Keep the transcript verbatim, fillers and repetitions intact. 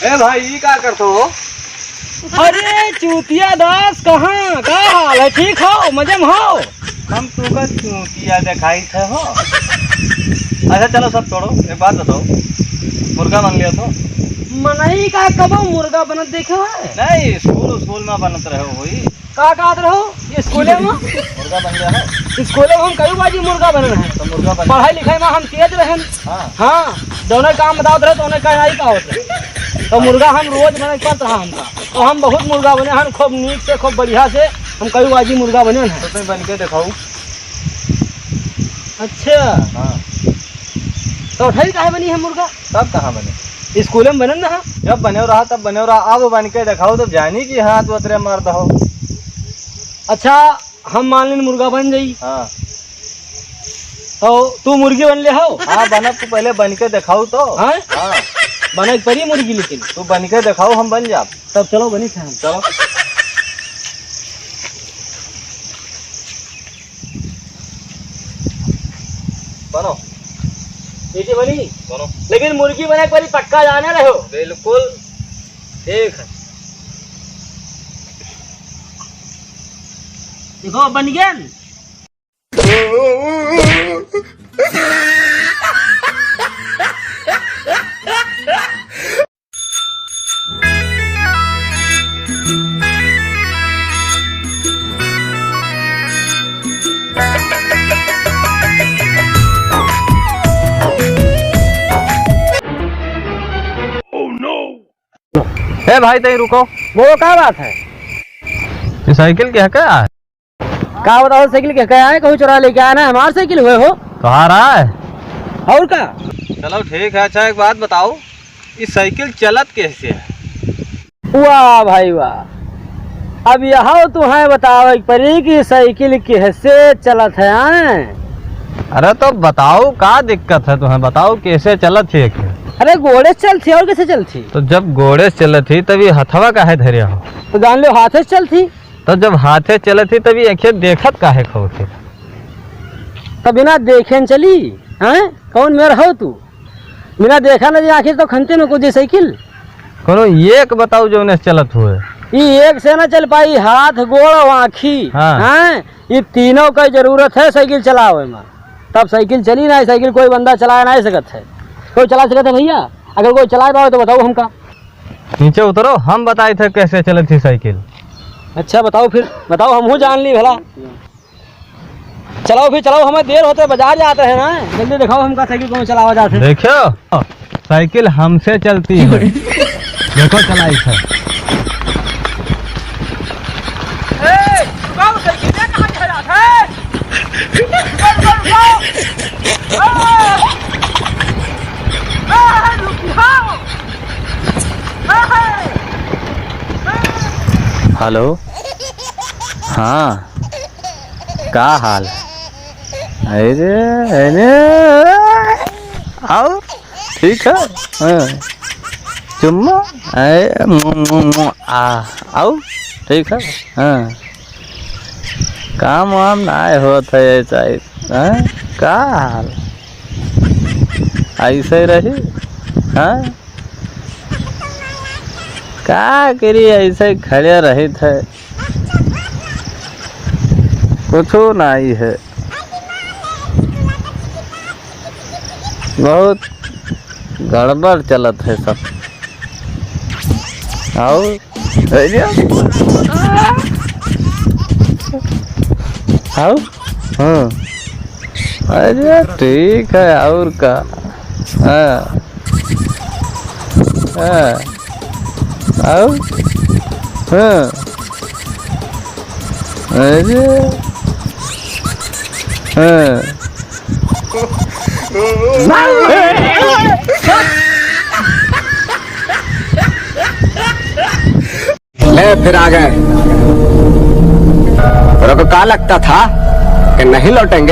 ए भाई, ई का करत हो? अरे चूतिया दास, कहाँ, का हाल है? ठीक हो? मजे में हो? हम तुका चूतिया देखाइत है हो। अच्छा चलो सब छोड़ो, एक बात बताओ, मुर्गा बन लिया तो? मनई का कबो मुर्गा बनत देखे हो? नहीं, स्कूल, स्कूल में बनत रहे हो वही। का कहत रहो? ये स्कूले में? मुर्गा बन गया है। स्कूले में हम कई बाजी मुर्गा बनन है। तो मुर्गा बन पढ़ाई लिखाई में हम तेज रहन। हाँ। हाँ, जौने काम बतावत रहे, तौने का नहीं पावत रहे। तो मुर्गा हम रोज बने पड़त रहा हमका। तो हम बहुत मुर्गा बने हन, खूब नीक से, खूब बढ़िया से हम कई बाजी मुर्गा बने हैं। तो तुम बन के दिखाओ। अच्छा। हाँ। तो उठाई काहे बनी है मुर्गा? तब कहाँ बने? स्कूले में बनन ना। जब बने रहा, तब बने रहा। अब बन के दिखाओ, तब जानी कि हाँ, तू अतरे मर्द हो। अच्छा, हम मान लेन मुर्गा बन जाई। हाँ। तो तू मुर्गी बन ले हो? हाँ, बनब, तू पहले बन के दिखाओ तो। हाँ? हाँ। बने के पड़ी मुर्गी, लेकिन। तू बन के दिखाओ, हम बन जाब। तब चलो, बनी थे हम। चलो। बनो। बेटी बनी? बनो। लेकिन मुर्गी बने के पड़ी, पक्का जाने रहो। बिल्कुल। ठीक है। देखो, बन गया न? ए भाई, तई रुको। बोलो, का बात है? ये साइकिल के है का? का बताओ, साइकिल के कहे आए, कहूँ चोरा लेके आए ना, हमार साइकिल हुए हो। तोहार आए? और का? चलो ठीक है। अच्छा, एक बात बताओ, ये साइकिल चलत कैसे है? वाह भाई वाह, अब यह तुम्हें बतावे के पड़ी कि साइकिल कैसे चलत है, आए? अरे तो बताओ, का दिक्कत है तुम्हें? बताओ, कैसे चलत ही आखिर? अरे गोड़े से चलत ही, और कैसे चलत ही? तो जब गोड़े से चलत ही, तब ये हथवा काहे धरे हो? तो जान लो, हाथे से चलत ही। तो जब हाथे चलत ही, तब ये आँखें देखत काहे खो थे? तब बिना देखे न चली, हैं? कौन मेर हो तू? बिना देखा न जे आँखें तो खनते न को दे साइकिल। कोनो एक बताओ जौने से चलत हुए। ई एक से न चल पाई, हाथ, गोड़, आँखी, हाँ। हैं? ई तीनों का जरूरत है साइकिल चलावे में। तब साइकिल चली ना, साइकिल कोई बंदा चलाए ना सकत है। कोई चला सकत है भैया? अगर कोई चलाए पावे तो बताओ हमका। नीचे उतरो, हम बताई थे कैसे चलत थी साइकिल। अच्छा बताओ फिर, बताओ, हमहू जान ली भला। चलाओ फिर, चलाओ, हमें देर होते, बाजार जाते हैं ना, जल्दी दिखाओ हमका साइकिल कौन चलावा जाते हैं। देखो, साइकिल हमसे चलती है। देखो चलाई है। ए, रुकाओ, साइकिल कहाँ चला है? रुको, रुको, रुको। आ! आ, रुक जाओ। आ, आ। हेलो, हाँ, का हाल? अरे, अरे, आओ, ठीक है, हाँ, चुम्मा, अरे, मु, मु, मु, आ, आओ, ठीक है, हाँ। काम वाम नाय होत है ऐसा ही। हैं? का हाल? ऐसे रही? हैं? का करी, ऐसे खड़े रहित है, कुछो नाई है, बहुत गड़बड़ चलत है सब। आओ। अरे। आओ। हाँ। अरे ठीक है, और का? हाँ। हाँ। आओ। हाँ। अरे। हाँ। ले फिर आ गए। तेरे को क्या लगता था कि नहीं लौटेंगे?